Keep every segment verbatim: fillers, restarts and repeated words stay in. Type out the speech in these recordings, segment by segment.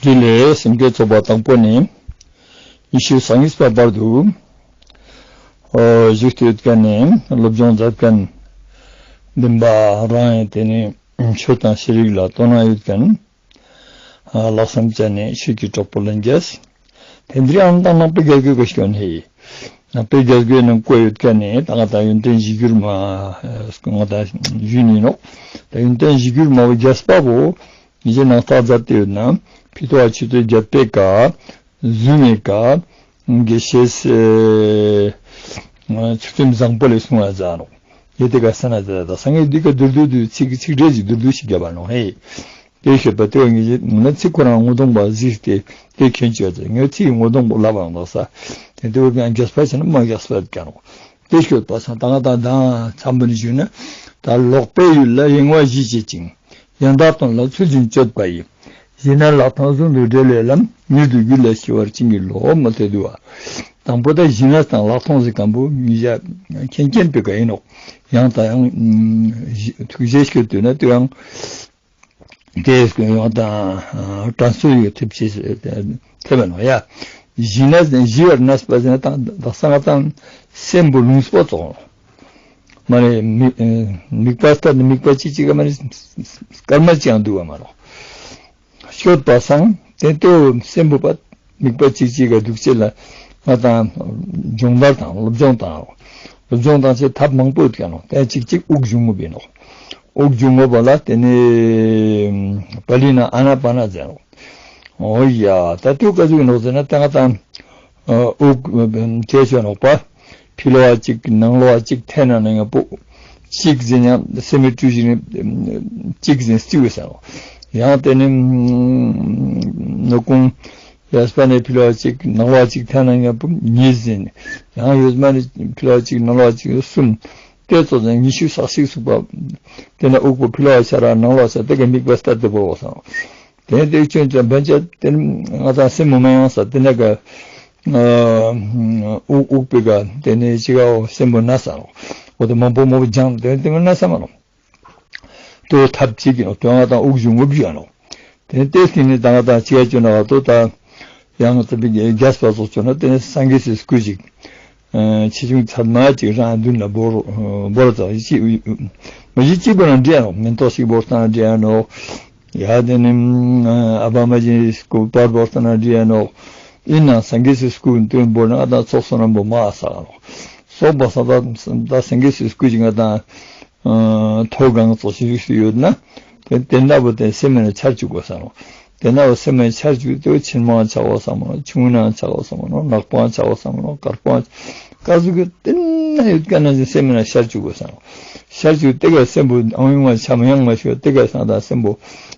འདི་ལས་སེམས་བསྐྱེད་ཚོགས་པ་དང་པོ་ནས་ཉི་ཤུ་རྩ་གཉིས་པ་བར་དུ་ཨོ་བཞུགས་ཏེ་ཡོད་མཁན་ནས་སློབ་སྦྱོང་མཛད་མཁན་བདེན་པ་རང་ཡང་དེ་ནས་ཆོས་དང་ཤེས་རིག་ལ་དོ་སྣང་ཡོད་མཁན་ལྷག་བསམ་ཅན་ནས་ཆོས་ཀྱི་གྲོགས་པོ་ལྷན་རྒྱས། དེ་འདྲའི་ཨང་དང་ནང་པའི་རྒྱལ་ཁབ་ཀྱི་སྐྱོན་ཧེ། ནང་པའི་རྒྱལ་ཁབ་ནང་བཀོད་ཡོད་མཁན་ནི་ད་ང་ད་ཡོན་ཏན་གཞིར་གྱུར་མ་ང་ད་ཞུས་ནི་ནོག་ད་ཡོན་ཏན་གཞིར་གྱུར་མ་བོ་རྒྱས་པ་བོ་ཉིད་ཀྱི་ནང་རྟགས་མཛད་དེ་ཡོད་ན་ཕི་ཏོ་བ་ཆུ་ཚོད་བརྒྱད་པའི་ཀ་གཟུགས་ངེས་ཀ་དགེ་བཤེས་ཚུལ་ཁྲིམས་བཟང་པོ་ལས་གསུང་བ་མཛད་ནོག་ཡེ་དེ་ཀ་ས་ན་མཛད་ད་སངས་རྒྱས་འདི་ཀ་དུར་དུར་དུ་ཚིག་ཚིག་འགྲེལ་གྱི་དུར་དུར་ཞིག་བརྒྱབ་པ་ནོག་ཧེ། དེ་ཤོད་པ་དེ་བ་ངེས་ཀྱི་ངོ་ན་ཚིག་ཁོ་རང་ངོ་གདོང་པ་གཟིགས་ཏེ་དེ་མཁྱེན་ཆོག་ཚེ་ངས་ཚིག་ངོ་གདོང་པོ་ལབ་པ་འདུག་ས། དེ་དེ་བ་ཀྱང་རྒྱས་པ་བྱས་ན་མ་རྒྱས་པ་ཀྱང་རོགས། དེ་ཤོད་པ་སང་ད་ང་དང་དང་འཚམ་པོ་ནི་ཞུས་ན་ད་ལོག་པའི་ཡུལ་ལ་གཡེང་བ་ཞི་བྱེད་ཅིང་། ཡང་དག་དོན་ལ་ཚུལ་བཞིན་དཔྱོད་པ་ཡིས། གཞི་ནས་ལྷག་མཐོང་ཟུང་དུ་འབྲེལ་བའི་ལམ། མྱུར་དུ་རྒྱུད་ལ་ཞི་བར་བྱིན་གྱིས་རློབས། མ་དེ་དུ་བ། དང་པོ་ད་གཞི་ནས་དང་ལྷག་མཐོང་ཟེར་མཁན་པོ་མི་བཞག་མཁྱེན་མཁྱེན་པའི་ཀ་ཡིན་ནོག་ཡང་ད་ཡང་ཐུགས་རྗེ་ཤོད་དུས་ན་དུ་ཡང་། དེ་ཡང་དང་དྲན་གསོ་ཡོད་ཐེབས་ཆེ་ཐེབས་ནོ་ཡ། ཞི་ན་ཞི་བར་གནས་པ་ཟེར་ན་དང་དག་ས་ང་དང་སེམས་པོ་ལུང་སྤོ་ཙོགས་མ་རེད། དམིགས་པ་ལྟར་དུ་དམིགས་པ་གཅིག་གཅིག་ག་མ་རེད། སྐར་མ་གཅིག་ཡང་འདུག་ག་མ་རོ། ཤོད་པ་སང་དེ་ལྟོས་སེམས་པོ་པ་དམིགས་པ་གཅིག་གཅིག་ག་འདུག་ཅེས་ལ་ང་དང་སྦྱོང་བརྡར་དང་སློབ་སྦྱོང་དང་སློབ་སྦྱོང་དང་ཆེ་ཐབས་མང་པོ་ཡོད་ཀྱང་ནོ། དེ་གཅིག་གཅིག་དབུགས་འབྱུང་རྔུབ་ཡིན་ནོ། དབུགས་འབྱུང་རྔུབ་པ་ལ་དེ་ནི་པ་ལི་ན་ཨ་ན་པ་ན་ཟེར་ནོ། འོ་ཡ་ད་དུས་ག་ཟུག་ཡིན་ནོ་ཟེར་ན་ད་ང་དང་དབུགས་ཆེ་ཆོ་ནོག་པ། ཕི་ལོ་བ་གཅིག་ནང་ལོ་བ་གཅིག་ཐེ་ན་ནང་ཡང་པོ་གཅིག་ཟིན་ཡང་སེ་མི་ཀྲུ་ཞིག་ནི་གཅིག་ཟིན་སྤྱི་བོ་ཟེར་ནོ། ཡང་དེ་ནི་ནོ་ཀུང་ཡས་པ་ནས་ཕི་ལོ་བ་གཅིག་ནང་ལོ་བ་གཅིག་ཐ་ན་ཡང་པོ་གཉིས་ཟིན། ཡང་ཡོད་མ་ནི་ཕི་ལོ་བ་གཅིག་ནང་ལོ་བ་གཅིག་གསུམ། དེ་ཚོ་ཟིན་ཉི་ཤུ་རྩ་གཅིག་ཚུགས་པ། དེ་ན་དབུགས་པོ་ཕི་ལོ་བ་ཆ་ར་ནང་ལོ་བ་ཆ་དེ་ག་དམིགས་པ་ལྟར་དུ་བོར་བ་སང་། དེ་དེ་ཆོས་ཅན་བན་ཆ་དེ་ང་ཚང་སེམས་མོ་མ་ཡང་ས་དེ་ན་ག་དབུགས་དབུགས་པི་ག་དེ་ནས་ཅི་ག་འོ་སེམས་པོ་ན་ས་རོ། འོ་དེ་མང་པོ་མང་པོ་སྦྱངས་དེ་དེ་མ་ན་ས་མ་རོ། དོ་ཐབས་གཅིག་གི་ནོ་དོན་ང་དང་དབུགས་འབྱུང་རྔུབ་ཡོད་ནོ། དེ་ནས་ཏེ་སྟིང་ནས་ད་ང་དང་ཅི་ཡ་ཅོ་ན་བ་དོ་ད་ཡང་ཙི་པིག་རྒྱས་པ་སོགས་ཅོ་ན་དེ་ནས་སངས་རྒྱས་སི་སྐུ་ཅིག་ཆེ་ཆུང་ཚད་མ་ཅིག་རང་མདུན་ལ་བོར་བོར་ཙ་ཅི་མ་གཞི་གཅིག་པོ་ན་འདྲེ་ཡ་ནོ། མེན་ཏོག་ཞིག་བོར་ཙ་ན་འདྲེ་ཡ་ནོ། ཡ་དེ་ནས་ཨ་བ་མ་གཞི་སྐུ་པར་བོར་ཙ་ན་འདྲེ་ཡ་ནོ། ཡིན་ན་སངས་རྒྱས་སི་སྐུ་མདུན་བོར་ན་ང་དང་ཚོགས་བསོད་ནམས་པོ་མ་ཨ་ས་ནོ། སོགས་པ་ས་ད་སངས་རྒྱས་སི་སྐུ་ཅིག་ང་དང་མཐོ་སྒང་ཙོགས་ཤིག་ཡོད་ན། དེ་དེ་འདྲ་བོ་དེ་སེམས་ནས་འཆར་བཅུག་དགོས་ས་ནོ། དེ་འདྲ་བོ་སེམས་ནས་འཆར་བཅུག་དེ་ཆེན་མོའང་ཆགས་དགོས་ས་མ་ནོ། ཆུང་ངུའང་ཆགས་དགོས་ས་མ་ནོ། ནག་པོའང་ཆགས་དགོས་ས་མ་ནོ། དཀར་པོའང་ཀ་ཟུག་གི་དེ་ན་ཡོད་ཀ་ན་ཅིག་སེམས་ནས་འཆར་བཅུག་དགོས་ས་ནོ། འཆར་བཅུག་དེ་ག་སེམས་པོ་ཨང་ཡོང་བ་ཆ་མ་ཡང་མ་ཤོད་དེ་ག་སང་ད་སེམས་པོ་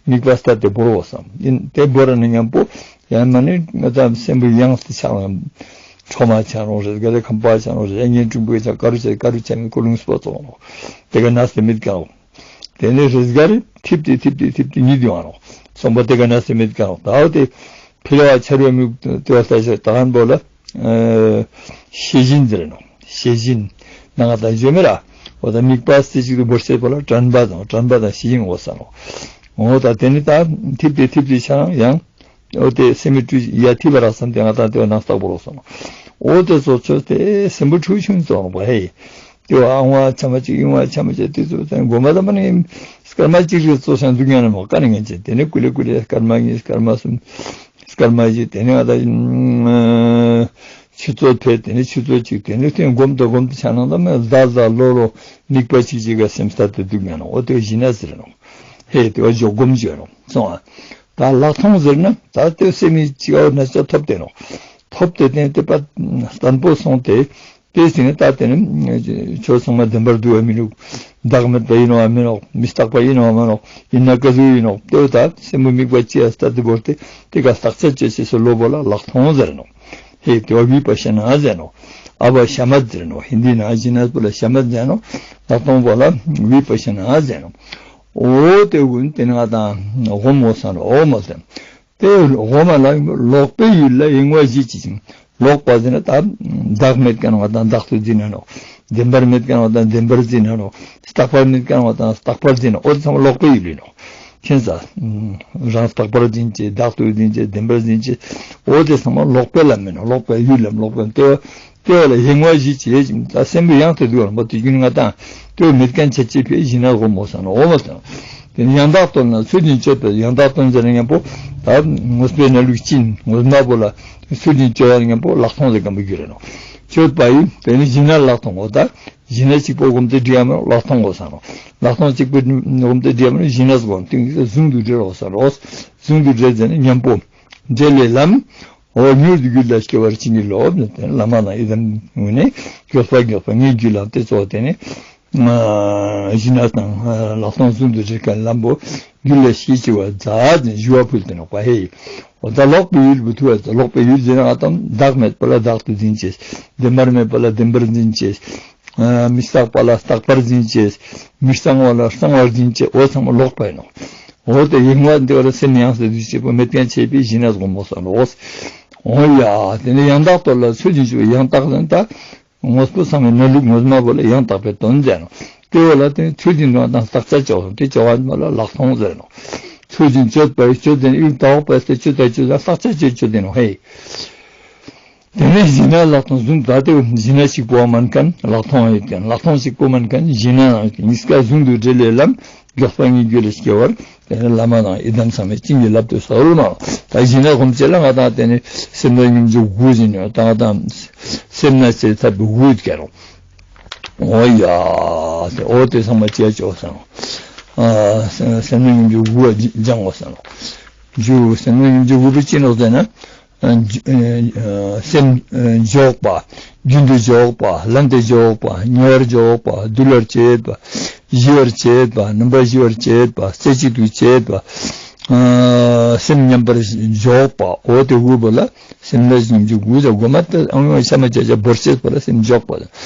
དམིགས་པ་ལྟར་དེ་བོར་དགོས་ས་ཡིན། དེ་བོར་ན་མཉམ་པོ་ཡང་མ་ནི་ང་ད་སེམས་པོ་ཡང་དེ་ཆགས་ཁྲོ་མ་ཆགས་རོགས་རེད་ག་རེ་ཁམས་པ་ཆགས་རོགས་རེད་ངན་ཀྲུང་པོའི་ཆགས་ཀ་རུ་ཆགས་ཀ་རུ་ཆགས་ནི་ཀོ་ལུང་སྤོ་ཙོགས་རོགས། དེ་ག་ན་སེམས་མེད་ཀ་རོགས། དེ་ནས་རེས་འགའ་རེ་ཐིབས་ཏེ་ཐིབས་ཏེ་ཐིབས་ཏེ་ཉིད་ཡོང་བ་ནོ། སོང་པ་དེ་ག་ན་སེམས་མེད་ཀ་ནོ། ད་འོ་དེ་ཕི་ལ་བ་ཆར་བའི་མིག་ལྟོས་ལྟ་ཞེས་ད་ཧན་པོ་ལ་ཤེས་བཞིན་ཟེར་ནོ། ཤེས་བཞིན་ནང་ད་ཞོ་མེ་ར་འོ་ད་དམིགས་པ་རྩེ་གཅིག་ཏུ་བོར་སེ་པོ་ལ་དྲན་པ་དང་དྲན་པ་དང་ཤེས་བཞིན་འོ་ས་ནོ། འོ་ད་དེ་ནི་ད་ཐིབས་ཏེ་ཐིབས་ཏེ་ཆ་ཡང་འོ་དེ་སེམས་མི་སྤྲུལ་ཡ་ཐིབས་པ་རག་བསམ་སྟེ་ང་ད་དེ་བ་ནང་ལྟག་པོ་རོགས་སོང་ནོ། འོ་དེ་ཚོ་ཆོས་དེ་སེམས་པོ་འཁྲུལ་ཆུང་ཙོགས་ནོ་བ་ཧེ། དེ་བ་ཨང་བ་ཆ་མ་ཅིག་ཨིང་བ་ཆ་མ་ཅིག་དེ་ཚོ་དེ་མགོ་མ་དམ་པ་ནི་སྐར་མ་གཅིག་རེ་ཚོ་ཤང་འདུག་ཉན་ན་མོ་ཀ་ནི་ངན་ཅེ་དེ་ནི་ཀུ་ལེ་ཀུ་ལེ་སྐར་མ་གཉིས་སྐར་མ་གསུམ་སྐར་མ་བཞི་དེ་ནི་ང་ད་ཆུ་ཚོད་ཕེ་དེ་ནི་ཆུ་ཚོད་གཅིག་དེ་ནི་དེ་སྒོམ་དུ་སྒོམ་དུ་ཆ་ནང་ད་མ་ཟ་ཟ་ལོ་ལོ་དམིགས་པ་གཅིག་གཅིག་ག་སེམས་ལྟ་དུ་འདུག་ཉན་ན་འོ་དེ་བ་ཞི་ན་ཟེར་ནོ། ཧེ་དེ་བ་ཇོ་སྒོམ་ཇོ་ནོ་སོང་ཨ། ད་ལྷག་མཐོང་ཟེར་ན་ད་དེ་སེམས་མི་གཅིག་འོ་ན་ཅ་ཐོབ་དེ་ནོ། ཐོབ་དེ་དེ་དེ་པ་བརྟན་པོ་སོང་སྟེ། དེ་ཟིན་ནས་ད་དེ་ནི་ཆོས་ཚང་མ་བདེན་པར་འདུག་བ་མི་འདུག་བདག་མེད་པ་ཡིན་ནོ་བ་མིན་ནོ། མི་རྟག་པ་ཡིན་ནོ་བ་མིན་ནོ། ཡིན་ན་ཀ་ཟུག་ཡིན་ནོ། དེ་བོ་ད་སེམས་པོ་དམིགས་པ་ཅི་ཡ་ལྟ་དེ་བོར་ཏེ་དེ་ག་བརྟག་དཔྱད་བྱེད་ཅེས་སུ་ལོ་བོ་ལ་ལྷག་མཐོང་ཟེར་ནོ། ཧེ་དེ་བ་བི་པ་ཤ་ན་ཟེར་ནོ། ཨ་བ་ཤ་མད་ཟེར་ནོ། ཧིན་དི་ན་ཞི་ན་པོ་ལ་ཤ་མད་ཟེར་ནོ། ལྷག་མཐོང་བོ་ལ་བི་པ་ཤ་ན་ཟེར་ནོ། འོ་དེ་ཀུན་དེ་ནི་ང་དང་སྒོམ་འོ་ས་ནོ་འོ་མ་ཟེར། དེ་འོ་མ་ལ་ལོག་པའི་ཡུལ་ལ་གཡེང་བ་ཞི་བྱེད་ཅིང་། ལོག་པ་ཟེར་ན་ད་བདག་མེད་མཁན་བ་དང་བདག་ཏུ་འཛིན་ན་ནོ། བདེན་པར་མེད་མཁན་བ་དང་བདེན་པར་འཛིན་ན་ནོ། རྟག་པར་མེད་མཁན་བ་དང་རྟག་པར་འཛིན་ན་འོ་དེ་ཚང་མ་ལོག་པའི་ཡུལ་ཡིན་ནོ། ཁྱེད་ས་རང་རྟག་པར་འཛིན་བྱེད། བདག་ཏུ་འཛིན་བྱེད། བདེན་པར་འཛིན་བྱེད། འོ་དེ་ཚང་མ་ལོག་པའི་ལམ་མིན་ནོག། ལོག་པའི་ཡུལ་ལམ། ལོག་པའི་ལྟེ་བ། ལྟེ་བ་ལ་གཡེང་བ་བཞི་བྱེད་ཅིང་ད་སེམས་པོ་ཡང་དེ་དུག་ལ་མོ་དེ་རྒྱུན་ང་དང་ལྟེ་བ་མེད་མཁན་ཆ་ཅེས་པའི་གཞི་ན་སྒོམ་མོ་ས་ནོག། འོ་མ་ས་ནོག། དེ་ནི་ཡང་དག་དོན་ལ་ཚུལ་བཞིན་དཔྱོད་པའི་ཡང་དག་དོན་ཟེར་ན་མཉམ་པོ་ད་དངོས་པོའི་གནས་ལུགས་ཅན་དངོས་མ་པོ་ལ་ཚུལ་བཞིན་དཔྱོད་པ་མཉམ་པོ་ལྷག་མཐོང་ཟེར་མཁན་པོ་རྒྱུད་རེ་ནོག། དཔྱོད་པ་ཡིན་དེ་ནི་གཞི་ན་ལྷག་མཐོང་འོ་ད། གཞི་ན་གཅིག་པོ་སྒོམ་སྟེ་འགྲིག་ཡ་མ་ནོག། ལྷག་མཐོང་དགོས་ས་ནོག། ལྷག་མཐོང་གཅིག་པོ་སྒོམ་སྟེ་འགྲིག་ཡ་མ་ནོག། གཞི་ན་སྒོམ་སྟེ་ཟུང་དུ་འབྲེལ་དགོས་ས་ནོག། ཟུང་དུ་འབྲེལ་ཟེར་ན་མཉམ་པོ། འབྲེལ་ལས་ལམ། འོ་མྱུར་དུ་རྒྱུད་ལ་སྐྱེ་བར་བྱིན་གྱིས་རློབས་ནས་བླ་མ་དང་ཡི་དམ་ངོས་ནས་མགྱོགས་པ་མགྱོགས་པ་ངའི་རྒྱུད་ལ་དེ་གཙོ་བོ་དེ་ནི། གཞི་ན་དང་ལྷག་མཐོང་ཟུང་དུ་འབྲེལ་མཁན་ལམ་པོ་རྒྱུད་ལ་སྐྱེ་བར་མཛད་ནས་ཞུ་བ་ཕུལ་ཏེ་ནོག་པ་ཧེ། འོ་ད་ལོག་པའི་ཡུལ་པོ་ཐུག་པ་ད་ལོག་པའི་ཡུལ་ཟེར་ན་ང་དང་བདག་མེད་པ་ལ་བདག་ཏུ་འཛིན་བྱེད། བདེན་པར་མེད་པ་ལ་བདེན་པར་འཛིན་བྱེད། མི་རྟག་པ་ལ་རྟག་པར་འཛིན་བྱེད། མི་གཙང་བ་ལ་གཙང་བར་འཛིན་བྱེད། འོ་ཚང་མ་ལོག་པ་ཡིན་ནོག། འོ་དེ་གཡེང་བ་འདི་བར་སེམས་ཡང་སེ་དུ་བྱེད་པོ་མེད་མཁན་བྱེད་པའི་གཞི་ན་སྒོམ་མོ་ས་ནོག། འོ་ཡ་དེ་ནི་ཡང་དག་དོན་ལ་ཚུལ་བཞིན་དཔྱོད་པའི་ཡང་དག་ཟེར་ན་ད། དངོས་པོ་ཚང་མའི་གནས་ལུགས་དངོས་མ་པོ་ལ་ཡང་དག་པའི་དོན་ཟེར་ནོག། དེ་བོ་ལ་དེ་ཚུལ་བཞིན་དུ་དང་བརྟག་དཔྱད་ཅོ་དེ་ཅོ་བ་མ་ལ་ལྷག་མཐོང་ཟེར་ནོག། ཚུལ་བཞིན་དཔྱོད་པའི་དཔྱོད་དེ་ཡུལ་དག་པའི་སྟེ་དཔྱོད་དེ་དཔྱོད་ལ་བརྟག་དཔྱད་ཅོ་དེ་ནོག་ཧེ། དེ་ནས་གཞི་ན་ལྷག་མཐོང་ཟུང་ད་དེ་གཞི་ན་གཅིག་པོ་མན་མཁན་ལྷག་མཐོང་ཡོད་མཁན་ལྷག་མཐོང་གཅིག་པོ་མན་མཁན་གཞི་ན་གཉིས་ཀ་ཟུང་དུ་འབྲེལ་ལས་ལམ། མགྱོགས་པ་ངའི་རྒྱུད་ལ་སྐྱེ་བར། དེ་ནི་བླ་མ་དང་ཡི་དམ་ཚང་མས་བྱིན་གྱིས་བརླབ་ཏུ་གསོལ་མ། ད་གཞི་ན་སྒོམ་བྱེད་ལ་ང་དང་དེ་ནི་སེམས་ལ་སྙོམས་འཇུག་དགུ་ཟིན་ཡོད་ད་ང་དང་སེམས་ན་ཚེ་ཐར་པའི་དགུ་ཡོད་ཀྱ་རུང་། འོ་ཡ། དེ་འོ་དེ་ཚང་མ་བྱེད་ཆོག་སང་། སེམས་ལ་སྙོམས་འཇུག་དགུ་སྦྱང་དགོས་སང་། འཇུག་སེམས་ལ་སྙོམས་འཇུག་དགུ་པོ་ཅི་ནོག་ཟེར་ན། སེམས་འཇོག་པ། རྒྱུན་དུ་འཇོག་པ། ལན་དུ་འཇོག་པ། ཉེ་བར་འཇོག་པ། འདུལ་བར་བྱེད་པ། ཞི་བར་བྱེད་པ། རྣམ་པར་ཞི་བར་བྱེད་པ། རྩེ་གཅིག་ཏུ་བྱེད་པ། སེམས་མཉམ་པར་འཇོག་པ། འོ་དེ་དགུ་པོ་ལ་སེམས་ལ་སྙོམས་འཇུག་དགུ་ཟེར་དགོས་མ་ད་ཨང་ཡོང་ཤ་མ་བྱ་བྱ་བོར་བྱེད་པ་ལ་སེམས་འཇོག་པ།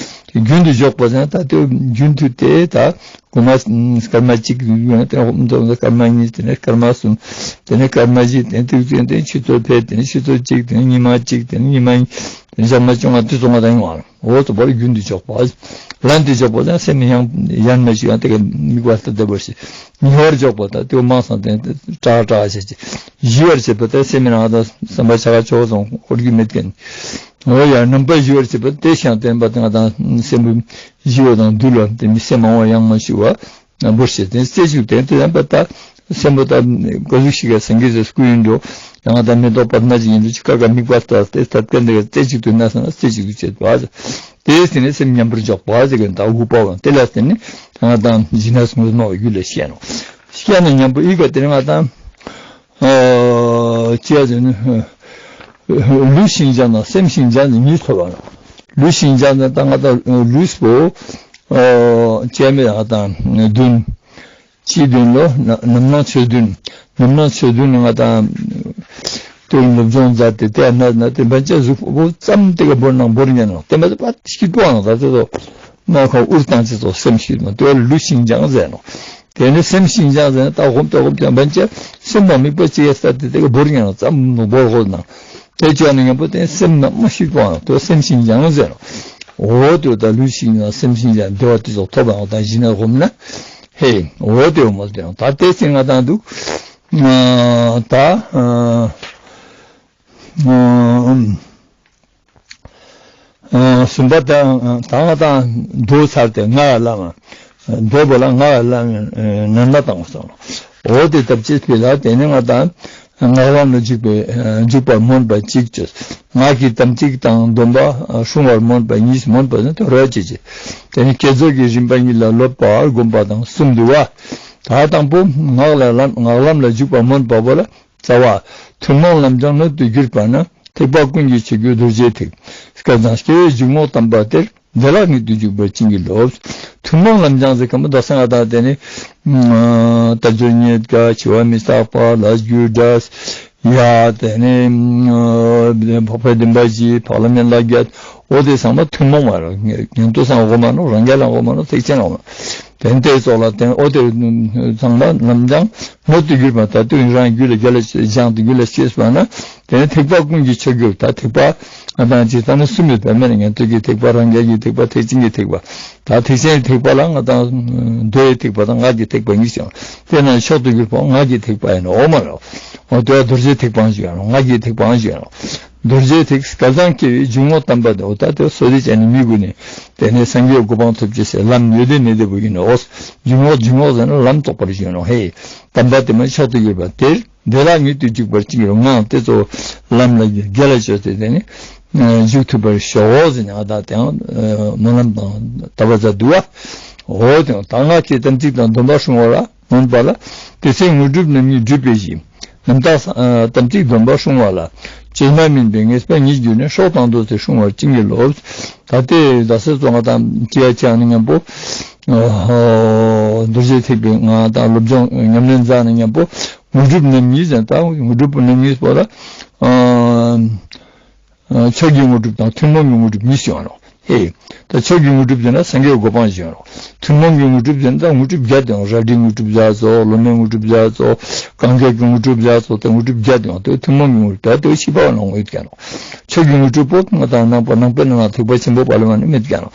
རྒྱུན་དུ་འཇོག་པ་ཟེར་ན་ད་དེ་རྒྱུན་དུ་དེ་ད། གོ་མ་སྐར་མ་གཅིག་ཡོད་ན་དེ་ནས་སྐར་མ་གཉིས། དེ་ནས་སྐར་མ་གསུམ། དེ་ནས་སྐར་མ་བཞི། དེ་ནས་དུས་ཚོད་དེ་ཆུ་ཚོད་ཕེབས། དེ་ནས་ཆུ་ཚོད་གཅིག་དེ་ནས་ཉི་མ་གཅིག་དེ་ནས་ཉི་མ་གཉིས། དེ་ནས་ཞག་མ་བཅོ་ལྔ་དུས་སོང་བ་དང་ཡོང་བ་འོ་ཙོ་བར་རྒྱུན་དུ་འཇོག་པ། ལན་དུ་འཇོག་པ་དང་སེམས་ཡང་ཡང་མ་ཞིག་ཡང་དེ་ག་དམིགས་པ་ལྟ་བདེ་བར་ཞིག་ཉེ་བར་འཇོག་པ་དང་དེ་མང་སང་དེ་ཀྲག་ཀྲག་བྱེད་ཅིག་ཞི་བར་བྱེད་པ་དང་སེམས་རང་དང་བསམ་པ་ཆ་ག་ཆོག་སོང་འཁོར་རྒྱུ་མེད་མཁན། འོ་ཡ་རྣམ་པར་ཞི་བར་བྱེད་པ་དེ་ཤང་བསྟན་པ་དང་སེམས་པོ་ཞི་བ་དང་འདུལ་བ་དེ་མི་སེམས་མང་བ་ཡང་མ་ཞི་བ། བོར་ཤེས་དེ་རྩེ་གཅིག་དེ་དེ་ཡང་པ་ད་སེམས་པོ་ད་ག་ཟུག་ཞིག་ག་སེང་གེ་ཟེར་སྐུ་ཡིན་འགྲོ། ཡང་ད་མེ་ཏོག་པདྨ་ཅིག་ཡིན་འགྲོ་ཅིག་ཀ་ཀ་དམིགས་པ་ལྟར་དེ་ལྟ་མཁན་དེ་ག་རྩེ་གཅིག་ཏུ་ན་སོང་ན་རྩེ་གཅིག་ཏུ་བྱེད་པ། དེ་དེ་ནས་སེམས་མཉམ་པར་འཇོག་པ་ཟེར་གི་ད་དགུ་པ་བ་དེ་ལ་བརྟེན་ནས་ཡང་ད་ཞི་གནས་དངོས་མ་བ་རྒྱུད་ལ་སྐྱེ་ནོག། སྐྱེ་ནས་མཉམ་པོ་ཨི་ཀ་དེ་ནས་ང་ད་ཅི་ཡ་ཟེར་ན། ལུས་ཤིན་སྦྱངས་དང་སེམས་ཤིན་སྦྱངས་ནི་གཉིས་ཐོབ་པ་ནོག། ལུས་ཤིན་སྦྱངས་ནི་ད་ང་ད་ལུས་པོ། ཅེས་མེད་ང་ད་བདུན། ཅི་བདུན་ལོ། ནམ་སྣང་ཆོས་བདུན། ནམ་སྣང་ཆོས་བདུན་ནི་ང་ད་ལྟོས་སློབ་སྦྱོང་མཛད་དེ་དེ་ན་ན་དེ་བན་ཆ་གཟུགས་པོ་ཙམ་དེ་ག་བོར་ནང་བོར་ཉན་ནོག། དེ་མ་ཚད་པ་ཤི་པོ་ཨང་ད་དེ་ཚོ་མ་ཁ་འུར་བཏང་ཅི་ཚོ་སེམས་ཤི་མ་དེ་ལུས་ཤིན་སྦྱངས་ཟེར་ནོག། དེ་ནས་སེམས་ཤིན་སྦྱངས་ཟེར་ན་ད་སྒོམ་ད་སྒོམ་ཀྱང་བན་ཆ་སེམས་དང་དམིགས་པ་ཅི་ཡ་ས་དེ་དེ་ག་བོར་ཉན་ནོག་ཙམ་ནོ་བོར་ཧོ་ན། དེ་ཅོ་ནི་ཉམ་པོ་དེ་སེམས་ནང་མ་ཤི་པོ་ཨང་དེ་སེམས་ཤིན་སྦྱངས་ཟེར་ནོག། འོ་དེ་ད་ལུས་ཤིན་སྦྱངས་སེམས་ཤིན་སྦྱངས་བདེ་བ་དེ་ཚོ་ཐོབ་པ་ཨང་ད་ཞི་གནས་སྒོམ་ན། ཧེ་འོ་དེ་འོ་མ་དེ་ཨང་ད་དེ་སེམས་ང་དང་འདུག། ད། གསུམ་པ་དང་ད་ང་དང་མདོ་ཚར་ཏེ་ང་ལ་མ། མདོ་བོ་ལ་ང་ལ་མ་ནན་ན་དང་སོང་། འོ་དེ་ལྟར་ཅེས་པའི་ལ་དེ་ནི་ང་དང་ངག་ལམ་ལ་འཇུག་པའི་འཇུག་པར་སྨོན་པ་གཅིག་བཅོས། ངག་གི་དམ་ཚིག་དང་སྡོམ་པ་སྲུང་བར་སྨོན་པ་གཉིས་སྨོན་པ་ནི་དོ་ར་ཅེས་ཅེས། དེ་ནི་བསྐྱེད་རྫོགས་ཀྱི་རིམ་པ་གཉིས་ལ་སློབ་པར་སྒོམ་པ་དང་གསུམ་འདུས་པ། ད་དང་པོ་ངག་ལ་ལམ་ངག་ལམ་ལ་འཇུག་པར་སྨོན་པ་བོ་ལ། རྩ་བ། ཐུན་མོང་ལམ་སྦྱངས་སྣོད་དུ་གྱུར་པ་ན། ཐེག་པ་ཀུན་གྱི་ཆོས་ཀྱི་རྡོ་རྗེའི་ཐིག། སྐལ་བཟང་སྐྱེ་བོའི་འཇུག་ངོགས་དམ་པ་དེར། བདེ་བླག་ཉིད་དུ་འཇུག་པར་བྱིན་གྱིས་རློབས། ཐུན་མོང་ལམ་སྦྱངས་ཟེར་མཁན་པོ་ད་སང་ང་ད་དེ་ནི། དལ་འབྱོར་རྙེད་དཀའ་འཆི་བ་མི་རྟག་པ་ལས་རྒྱུ་འབྲས། ཡ་དེ་ནི། འཕགས་པའི་བདེན་པ་བཞི་འཕགས་ལམ་ཡན་ལག་བརྒྱད། འོ་དེ་ཚང་མ་ཐུན་མོང་མ་རེད། ཉན་ཐོས་སང་དགོས་མ་ནོག་རང་རྒྱལ་ལ་དགོས་མ་ནོག་ཐེག་ཆེན་ལ་དགོས་མ་ནོག་དེ་ནི་དེ་ཙོགས་ལ་དེ་ནི་འོ་དེ་ཚང་མ་ལམ་སྦྱང་སྣོད་དུ་གྱུར་པ་ད་དུང་རང་རྒྱུད་ལ་རྒྱལ་ལ་སྦྱངས་ཏེ་རྒྱུད་ལ་སྐྱེས་པ་ན་དེ་ནི་ཐེག་པ་ཀུན་གྱི་མཆོག་གྱུར། ད་ཐེག་པ་ང་དང་ཅི་ལྟ་ན་གསུམ་ཡོད་པ་མེད་ན་ཉན་ཐོས་ཀྱི་ཐེག་པ། རང་རྒྱལ་གྱི་ཐེག་པ། ཐེག་ཆེན་གྱི་ཐེག་པ། ད་ཐེག་ཆེན་གྱི་ཐེག་པ་ལ་ང་དང་མདོའི་ཐེག་པ་དང་སྔགས་ཀྱི་ཐེག་པ་གཉིས་ཀྱང་དེ་ན་མཆོག་ཏུ་གྱུར་པ་སྔགས་ཀྱི་ཐེག་པ་ཡིན་ནོ་མ་ལོ། འོ་དེ་བ་རྡོ་རྗེ་ཐེག་པའང་ཞིག་ཡིན་ནོ། སྔགས་ཀྱི་ཐེག་པའང་ཞིག་ཡིན་ནོ། རྡོ་རྗེ་ཐེག་སྐལ་བཟང་སྐྱེ་བོའི་འཇུག་ངོགས་དམ་པ་དེ། འོ་ད་དེ་སོ་དེ་ཅན་ནི་མི་དགོས་ནས་དེ་ནས་སངས་རྒྱས་གོ་འཕང་ཐོབ་ཅེས་སི་ལམ་ཡོད་དེ་མེད་དེ་བོ་ཡིན་ནོ། འཇུག་ངོགས་འཇུག་ངོགས་ཟེར་ན་ལམ་རྟོགས་པར་ཞུ་ནོ། ཧེ། དམ་པ་དེ་མ་མཆོག་ཏུ་གྱུར་པ་དེར་བདེ་བླག་མྱུར་དུ་འཇུག་པར་བྱིན་གྱིས་རློབས། ངའང་དེ་ཚོ་ལམ་ལ་རྒྱལ་ལ་བཅོས་ཏེ་དེ་ནི་འཇུག་ཐུབ་པར་ཤོག་ཟེར་ནས་ང་དང་དེའང་སྨོན་ལམ་དང་བཏབ་པ་མཛད་འདུག་བ། འོ་དེ་ད་སྔགས་ཀྱི་དམ་ཚིག་དང་སྡོམ་པ་སྲུང་བ་ལ། སྔོན་པ་ལ། དེ་ཚེ་དངོས་གྲུབ་རྣམ་གཉིས་སྒྲུབ་པའི་གཞི། རྣམ་དག་ས་ཨ་དམ་ཚིག་སྡོམ་པ་སྲུང་བ་ལ། བཅོས་མ་མིན་པའི་ངེས་པ་ཉིད་གྱུར་ནས། སྲོག་དང་བསྡོས་ཏེ་སྲུང་བར་བྱིན་གྱིས་རློབས། ད་ལྟའི་ཟླ་ས་ཚོ་ང་དང་ཅི་ཡ་ཅི་ཡ་ནི་མཉམ་པོ། ཨོ་རྡོ་རྗེ་ཐེག་པའི་ང་དང་སློབ་སྦྱོང་ཉམས་ལེན་མཛད་ནི་མཉམ་པོ། དངོས་གྲུབ་རྣམ་གཉིས་ཟེར་ད་དངོས་གྲུབ་རྣམ་གཉིས་པོ་ལ། ཨ། ཨ་ཆོས་ཀྱི་དངོས་གྲུབ་དང་ཐུན་མོང་གི་དངོས་གྲུབ་གཉིས་ཡོང་ནོ། ཧེ། ད་ཆོས་ཀྱི་དངོས་གྲུབ་ཟེར་ན་སངས་རྒྱས་གོ་འཕང་ཞིག་ཡོང་ནོ། ཐུན་མོང་གི་དངོས་གྲུབ་ཟེར་ན་ད་དངོས་གྲུབ་བརྒྱད་དེ་ཡང་རལ་གྲིའི་དངོས་གྲུབ་བརྒྱད་ཚོ། སློབ་མའི་དངོས་གྲུབ་བརྒྱད་ཚོ། གང་ག་གི་དངོས་གྲུབ་བརྒྱད་ཚོ། ད་དངོས་གྲུབ་བརྒྱད་དེ་ཡང་ད་ཐུན་མོང་གི་དངོས་གྲུབ་ད་ད་ཤེས་པ་བ་ནང་ཡོད་ཀྱང་ནོ། ཆོས་ཀྱི་དངོས་གྲུབ་པོ་ང་དང་ནང་པ་ནང་པའི་ནང་ཐེག་པ་ཆེན་པོ་པ་ལ་མ་ནི་མེད་ཀྱང་ནོ།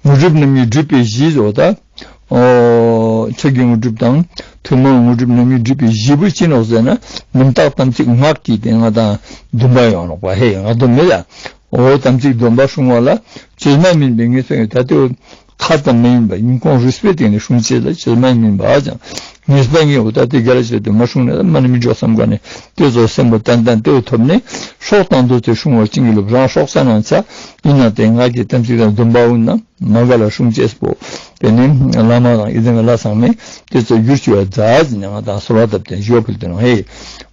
དངོས་གྲུབ་རྣམ་གཉིས་སྒྲུབ་པའི་གཞི་ཟེར་བ་ད། ཨོ། ཆོས་ཀྱི་དངོས་གྲུབ་དང་ཐུན་མོང་དངོས་གྲུབ་རྣམ་གཉིས་སྒྲུབ་པའི་གཞི་པོ་ཅི་ནོག་ཟེར་ན། རྣམ་དག་དམ་ཚིག་སྔགས་ཀྱི་དེ་ང་དང་སྡོམ་པ་ཡོང་ནོག་པ། ཧེ་ང་སྡོམ་མེད་ལ། ཨོ་དམ་ཚིག་སྡོམ་པ་སྲུང་བ་ལ། བཅོས་མ་མིན་པའི་ངེས་པ་ཡོད་ད་དེ་ཁ་ཙམ་མ་ཡིན་པ་ཉིན་གུང་རུས་པའི་སྟེང་ནས་སྲུང་བྱེད་ལ་བཅོས་མ་མིན་པ་ཅང་ངེས་པ་ངེས་འོ་ད་དེ་ག་ར་བྱེད་དུ་མ་སྲུང་ན་མ་ནི་མི་འགྲོ་བསམ་ག་ནས་དེ་ཚོ་སེམས་པ་ཏན་ཏན་དེ་བོ་ཐོབ་ནས་སྲོག་དང་བསྡོས་ཏེ་སྲུང་བར་བྱིན་གྱིས་རློབས། རང་སྲོག་ས་ནང་ཆ་ཡིན་ན་དེ་སྔགས་ཀྱི་དམ་ཚིག་དང་སྡོམ་པ་འོ་ན། མ་ག་ལ་སྲུང་ཅེས་པོ། དེ་ནི་བླ་མ་དང་ཡི་དམ་ལྷ་ཚང་མས་དེ་ཚོ་བསྒྱུར་བཅོས་མཛད་ཟིན་ནས་ང་དང་གསོལ་བ་བཏབ་སྟེ་ཞུ་བ་ཕུལ་ཏེ་ནོ། ཧེ།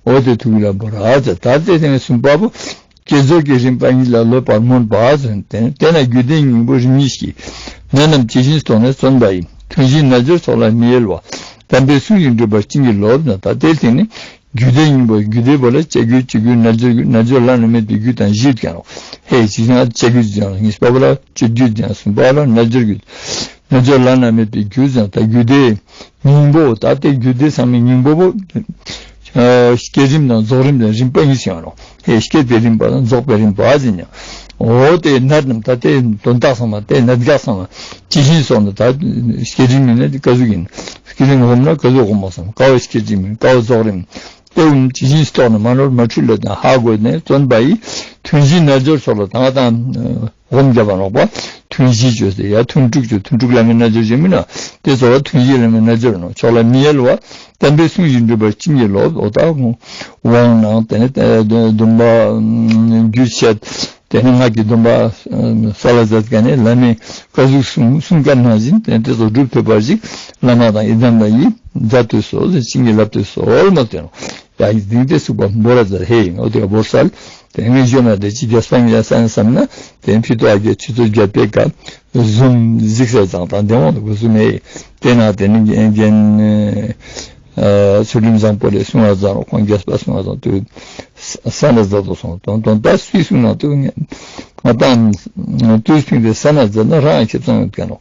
འོ་དེ་ཐུགས་ལ་བོར་ར་ཟེར། ད་དེ་དེ་ནི་གསུམ་པ་པོ། བསྐྱེད་རྫོགས་ཀྱི་རིམ་པ་གཉིས་ལ་ལོག་པར་སྨོན་པ་ཟེར། དེ་ནི་དེ་ན་རྒྱུད་སྡེའི་སྙིང་པོ་རིམ་གཉིས་ཀྱི། ནད་རྣམས་ཇི་བཞིན་རྟོགས་ནས་བརྩོན་པ་ཡིས། ཐུན་བཞིའི་རྣལ་འབྱོར་ཚོགས་ལ་མི་གཡེལ་བ། དམ་པའི་གསུང་བཞིན་སྒྲུབ་པར་བྱིན་གྱིས་རློབས་ཟེར། ད་དེ་དེ་ནི། རྒྱུད་སྡེའི་སྙིང་པོ་རྒྱུད་སྡེ་པོ་ལ་བཅད་རྒྱུད་བཅོས་རྒྱུད་རྣལ་འབྱོར་རྒྱུད། རྣལ་འབྱོར་བླ་ན་མེད་པའི་རྒྱུད་དང་བཞི་ཡོད་ཀྱང་ནོ། ཧེ་ཅི་ཡང་བཅད་རྒྱུད་ཀྱང་གཉིས་པ་པོ་ལ་བཅོས་རྒྱུད་ཀྱང་གསུམ་པ་ལ་རྣལ་འབྱོར་རྒྱུད། རྣལ་འབྱོར་བླ་ན་མེད་པའི་རྒྱུད་ཀྱང་ད་རྒྱུད་སྡེའི་སྙིང་པོ་ད་དེ་རྒྱུད་སྡེ་ཚང་མའི་སྙིང་པོ་བོ། ཨ་བསྐྱེད་རིམ་དང་རྫོགས་རིམ་དང་རིམ་པ་གཉིས་ཡོང་ནོ། ཧེ་བསྐྱེད་པའི་རིམ་པ་དང་རྫོགས་པའི་རིམ་པ་ཟེར་ནས། འོ་དེ་ནད་རྣམས་ད་དེ་དོན་དག་ཚང་མ་དེ་ནད་འགག་ཚང་མ་ཇི་བཞིན་སོང་ནོ། ད་བསྐྱེད་རིམ་ཡིན་ན་དེ་ག་ཟུག་ཡིན། བསྐྱེད་རིམ་སྒོམ་ན་ག་ཟུག་སྒོམ་མ་སོང་། ཀ་བོ་བསྐྱེད་རིམ་ཡིན་ཀ་བོ་རྫོགས་རིམ། དེ་འུམ་ཇི་བཞིན་རྟོགས་ནས་མ་ནོར་མ་འཁྲུལ་ལ་དང་ཧ་གོ་ནས་བརྩོན་པ་ཡིས། ཐུན་བཞིའི་རྣལ་འབྱོར་ཚོགས་ལ་དང་དང་སྒོམ་བརྒྱབ་པ་ནོག་པ། ཐུན་བཞི་བཅོས་ཏེ་ཡ་ཐུན་དྲུག་བཅོས་ཐུན་དྲུག་བླ་མའི་རྣལ་འབྱོར་བཅོས་མིན་ན། དེ་ཚོ་ལ་ཐུན་བཞི་བླ་མའི་རྣལ་འབྱོར་ནོ། ཕྱོགས་ལ་མི་གཡེལ་བ། དམ་པའི་གསུང་བཞིན་སྒྲུབ་པར་བྱིན་གྱིས་རློབས། འོ་ད་དབང་ནང་དེ་ནི་སྡོམ་པ་རྒྱུད་བཤད། དེ་ནི་སྔགས་ཀྱི་སྡོམ་པ་ས་ལ་མཛད་མཁན་ནི་བླ་མའི་བཀའ་གསུང་གསུང་བཀའ་ནང་བཞིན་དེ་ནི་དེ་ཚོ་སྒྲུབ་ཐུབ་པ་ཞིག་བླ་མ་དང་ཡི་དམ་ལ་ཡིས་མཛད་དུ་གསོལ་ཟེར་བྱིན་གྱིས་བརླབ་ཏུ་གསོལ་མ་ཟེར་ནོ། ཡང་འདིང་སྟེ་ཚུགས་པ་བོར་ར་ཟེར། ཧེ་ཡིན་འོ་དེ་ག་བོར་སལ། དེ་ངས་ཞུ་ན་དེ་ཅི་རྒྱས་པ་ངས་བསམ་བསམ་ན་དེ་ཕི་ཏོ་ཨ་རྒྱས་ཆུ་ཚོད་བརྒྱད་པའི་སྐབས་ཟུམ་གཟིགས་ས་ཙང་དང་དེ་འོང་དུ་གོ་ཟུམ་ཧེ། དེ་ན་དེ་ནི་རྒན་ཚུལ་ཁྲིམས་བཟང་པོ་ལས་གསུང་བ་ཙང་རོ་ཁོང་རྒྱས་པ་གསུང་བ་ཙང་དུ་ས་ན་ཟ་དོ་སོང་དོན་དོན་ད་སུའི་གསུང་ན་དུ་ང་དང་དུས་ཕིང་དེ་ས་ན་ཟ་ན་རང་ཁེ་ཚང་ཡོད་ཀྱང་ནོ།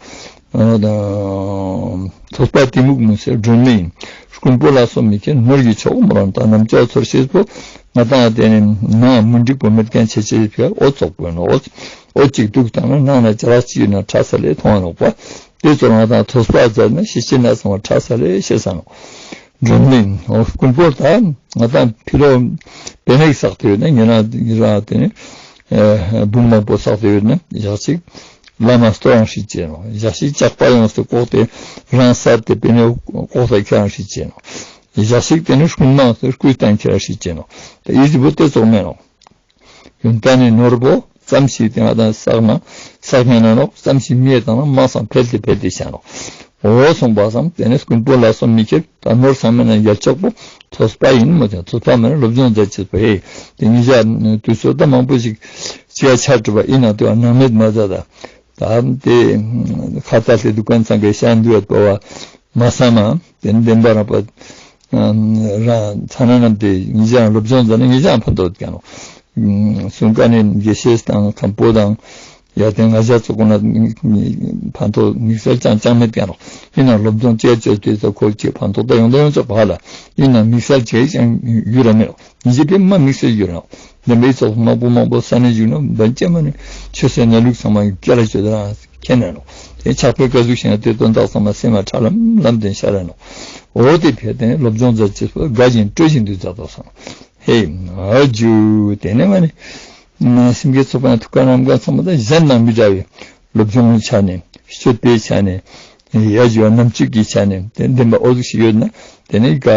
ཐོས་པ་གཏི་མུག་མུན་སེལ་སྒྲོན་མེ་ཡིན། རྐུན་པོ་ལ་སོགས་མི་ཁྱེར་ནོར་གྱི་མཆོག་མོ་རང་དང་། རྣམ་ཅོག་ཚོར་ཤེས་པོ་ང་དང་དེ་ནི་ནང་མུན་དྲིག་པོ་མེད་མཁན་ཆེ་ཆེ་ཕི་འོ་ཙོག་པོ་ཡིན་ནོ། འོ་ཅིག་འདུག་བཏང་ན་ནང་ན་ཅ་ལག་ཅིག་ཡོད་ན་ཁྲ་ས་ལས་མཐོང་བ་ནོག་པ། དེ་ཚོ་ང་དང་ཐོས་པ་མཛད་ན་ཤེས་ཅེ་ན་ཚང་བ་ཁྲ་ས་ལས་ཤེས་ས་ནོ། སྒྲོན་མེ་ཡིན། འོ་རྐུན་པོ་ད་ང་དང་ཕི་ལོ་པེ་ནེ་བསགས་ཏེ་ཡོད་ན་ཉེ་རང་ཉེ་རང་དེ་ནི་བུམ་མང་པོ་བསགས་ཏེ་ཡོད་ན་ཞག་ཅིག་བླ་མ་སྟོར་རང་ཧྲིག་ཅེ་ནོ། ཞག་ཞིག་ཇག་པ་ཡོངས་ཏེ་ལྐོག་སྟེ་རང་སད་དེ་པེ་ནེ་ལྐོག་ཏེ་ཁྱེར་རང་ཧྲིག་ཅེ་ནོ། ཞག་ཞིག་དེ་ནི་རྐུན་མ་ཡོངས་ཏེ་རྐུས་ཏང་ཁྱེར་རང་ཧྲིག་ཅེ་ནོ། དེ་ཨི་ཟི་བོ་དེ་ཙོགས་མེད་ནོ། ཡོན་ཏན་ནི་ནོར་བོ་ཙམ་ཞིག་དེ་ང་དང་བསགས་ན་བསགས་ཉན་ན་ནོག་ཙམ་ཞིག་མི་ཡེ་དང་ན་མང་སང་འཕེལ་ཏེ་འཕེལ་ཏེ་ཤ་ནོག་འོ་སོང་པ་སང་དེ་ནི་རྐུན་པོ་ལ་སོགས་མི་ཁྱེར། ད་ནོར་ཚང་མ་ན་ཡར་ལྕོག་པོ་ཐོས་པ་ཡིན་མོ་ཅང་ཐོས་པ་མ་ན་སློབ་སྦྱོང་མཛད་ཅེས་པོ་ཧེ། དེ་ཉིད་ཅག་དུས་ཚོད་ད་མང་པོ་ཞིག་ཅི་ཡ་ཆ་གྲུབ་པ་ཡིན་ན་དེ་བ་ནང་མེད་མ་མཛད་ད། ད་དེ་ཁ་ཏ་ལྷེ་འདུ་ཁན་ཚང་གི་ཤ་འདུ་ཡོད་པ་བ་མ་ས་མ་དེ་བདེན་པ་རང་པ་རང་ཚ་ན་ནམ་དེ་ཉིད་ཅག་སློབ་སྦྱོང་མཛད་ན་ཉིད་ཅག་ཕན་ཐོགས་ཀྱང་ནོ། གསུང་ཀ་ནི་དགེ་བཤེས་དང་མཁན་པོ་དང་། ཡ་དེ་ང་ཞ་ཚོ་ཀུན་ལ་ཕན་ཐོགས་དམིགས་བསལ་ཅང་ཅང་མེད་ཀྱག་ནོག། ཡིན་ནའང་སློབ་སྦྱོང་ཅེས་ཅོས་ཏེ་ཚོ་ཁོ་ཅིག་ཕན་ཐོགས་ད་ཡོང་ད་ཡོང་ཆོག་པ་ལ། ཡིན་ནའང་དམིགས་བསལ་ཅེས་ཅང་ཡུལ་ར་མེད་ནོག། ཉིན་ཞིག་པའི་མ་དམིགས་བསལ་ཡུལ་ར་ནོག། དེ་མེད་ཚོགས་མང་པོ་མང་པོ་ས་ནས་བཞུགས་ན་བན་ཅེ་མ་ནི་ཆོས་སེ་གནས་ལུགས་ཚང་མ་སྐྱ་ལ་ཆོས་དང་ཁྱེད་ནས་ནོག། དེ་ཕྱག་དཔེ་ཀ་ཟུག་ཤེས་ན་དེ་དོན་དག་ཚང་མ་སེམས་མ་ཁྲ་ལམ་ལམ་དེ་ཤར་ར་ནོག། འོ་དེ་ཕེ་དེ་ནི་སློབ་སྦྱོང་མཛད་ཅེས་པོ་དགའ་བཞིན་སྤྲོ་བཞིན་དུ་མཛད་དོ་སང་། ཧེ་ཨ་ཇུ་དེ་ནས་མ་ནི་སེམས་བསྐྱེད་ཚོགས་པའི་ཐུགས་ཀ་ནམ་མཁའ་ཚང་མ་ད་གཞན་དང་མི་འདྲ་བའི་སློབ་སྦྱོང་གི་ཆ་ནས་སྤྱོད་པའི་ཆ་ནས་ཡ་ཇུ་བ་རྣམ་དཔྱོད་ཀྱི་ཆ་ནས་དེ་ལྡན་པ་འོ་ཟུག་ཞིག་ཡོད་ན་དེ་ནས་ཀ་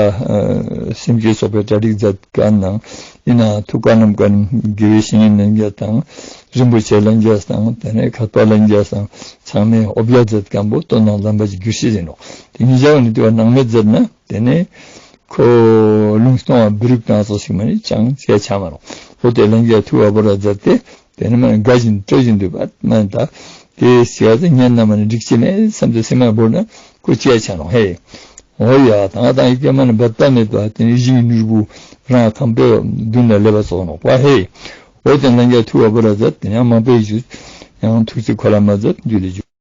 སེམས་བསྐྱེད་ཚོགས་པའི་གྲ་སྒྲིག་མཛད་མཁན་ནང་ཡིན་ན་ཐུགས་ཀ་ནམ་མཁའ་དགེ་བའི་བཤེས་གཉེན་ལྷན་རྒྱས་དང་རིན་པོ་ཆེ་ལྷན་རྒྱས་དང་དེ་ནས་མཁས་པ་ལྷན་རྒྱས་དང་ཚང་མས་འོ་བརྒྱལ་མཛད་མཁན་པོ་དོན་དང་ལྡན་པ་ཞིག་གྱུར་ཤེས་ཡིན་ནོག། དེ་ཉིད་བྱ་བ་ནི་དེ་བ་སྣང་མེད་མཛད་ན། དེ་ནས་ཁོ་ལུང་སྟོང་བ་བི་རུབ་དང་སོགས་ཤིག་མ་ནི་ཅང་ཅེས་ཆ་མ་རུང་། འོ་དེ་ལྷན་རྒྱས་ཐུགས་ཨ་བོ་ར་མཛད་དེ་དེ་ནས་མ་ནི་དགའ་བཞིན་སྤྲོ་བཞིན་འདུག་པ་མ་ནི་ད་དེ་སྐྱེ་བ་དེ་ཉན་ན་མ་ནི་འགྲིག་ཅེས་མེད་བསམ་དེ་སེམས་མ་བོར་ན་ཁོ་ཅེས་ཆ་རུང་ཧེ། འོ་ཡ་ད་ང་དང་ཡི་གེ་མ་ནི་བད་པ་མེད་པ་དེ་ནས་ཞིང་གི་ནོར་བུ་རང་ཁམས་པའི་མདུན་ལ་སླེབས་པ་སོགས་ནོག་པ་ཧེ། འོ་དེ་ལྷན་རྒྱས་ཐུགས་ཨ་བོ་ར་མཛད་དེ་ཡང་མང་པོ་ཞིག་ཡང་ཐུགས་རྗེ་ཁོ་ལ་མ་མཛད་འདུག་ལེ་ཞུ།